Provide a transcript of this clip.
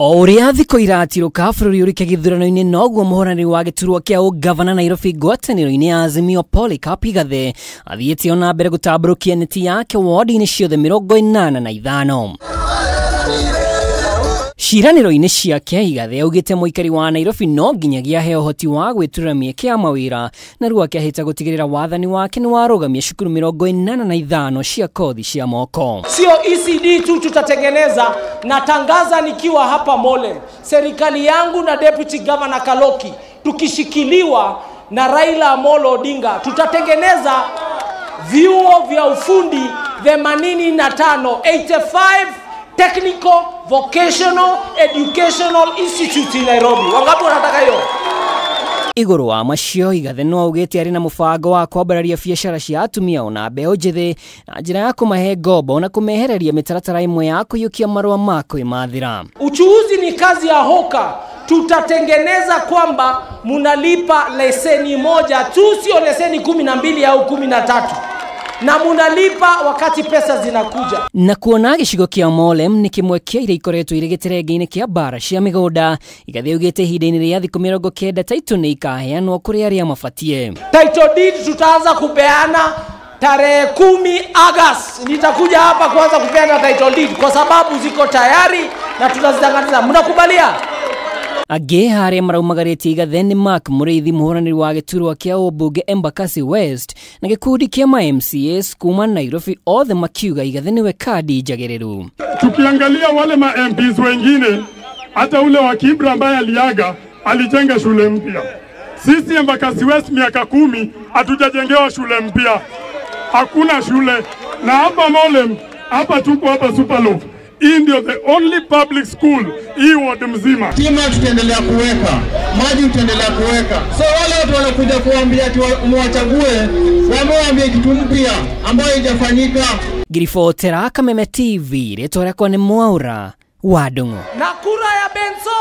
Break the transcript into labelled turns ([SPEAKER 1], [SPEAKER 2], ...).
[SPEAKER 1] O ũrĩa thikũ iratirũka bũrũri ũrĩke gĩthurano-inĩ noguo mũhũranĩri wa gĩturwa kĩa ũgavana Nairobi ngwatanĩro-inĩ ya Azimio Polycarp Igathe athiĩte ona mbere gũtambũrũkia neti yake wodi-inĩ ciothe 85. Ciĩranĩro-inĩ ciake Igathe augĩte mũikari wa Nairobi no nginyagia aheo ũhoti wa gwĩturĩra mĩeke ya mawĩra na rĩu akĩahĩta gũtigĩrĩra wathani wake nĩ warũgamia cukuru 85 cia kothi cia moko.
[SPEAKER 2] Sio ECD tu tutatengeneza, natangaza nikiwa hapa Mole, serikali yangu na Deputy Governor Kaloki tukishikiliwa na Raila Amolo Odinga tutatengeneza vyuo vya ufundi 85, 85 Technical Vocational Educational Institute in Nairobi. Wangapi wanataka hiyo?
[SPEAKER 1] Igũrũ wa macio Igathe no augĩte arĩ na mũbango wa kwambararia biacara cia atumia ona mbeũ njĩthĩ na njĩra ya kũmahe ngombo na kũmehereria mĩtaratara ĩmwe ya kũiyũkia marũa ma kwĩmathĩra.
[SPEAKER 2] Uchuuzi ni kazi ya hoka. Tutatengeneza kwamba munalipa leseni moja tu, sio leseni 12 au 13. Na munalipa wakati pesa zinakuja.
[SPEAKER 1] Na kuona gĩcigo kĩa Molem nĩ kĩmwe kĩa iria ikoretwo irĩ gĩterenge-inĩ kĩa mbara cia mĩgũnda, Igathe augĩte ihinda-inĩ rĩa thikũ 90 title nĩ ikaheanwo kũrĩ arĩa mabatie.
[SPEAKER 2] Title deed tutaanza kupeana tarehe 10 Agosti. Nitakuja hapa kuanza kupeana title deed kwa sababu ziko tayari na tutazitangaza. Mnakubalia?
[SPEAKER 1] Angĩ harĩa maraumagarĩtie Igathe nĩ Mark Mũrĩithi mũhũranĩri wa gĩturwa kĩa ũmbunge Embakasi West na gĩkundi kĩa ma MCAs kuma Nairobi, othe makiuga Igathe nĩwe kandi njagĩrĩru.
[SPEAKER 3] Tukiangalia wale ma MPs wengine, hata ule wa Kibra ambaye aliaga alijenga shule mpya. Sisi Embakasi West miaka 10 hatujajengewa shule mpya. Hakuna shule. Na hapa Molem, hapa tuko hapa Superloaf. Hii ndio the only public school hii ward mzima.
[SPEAKER 4] Stima tutaendelea kuweka, maji tutaendelea kuweka. So wale watu wanakuja kuambia ati mwachague, wamewaambia kitu mpya ambayo haijafanyika.
[SPEAKER 1] Ngiribotera Kameme TV, rĩtwa rĩakwa nĩ Mwaura wa Ndung'u.
[SPEAKER 2] Na kura ya Benso.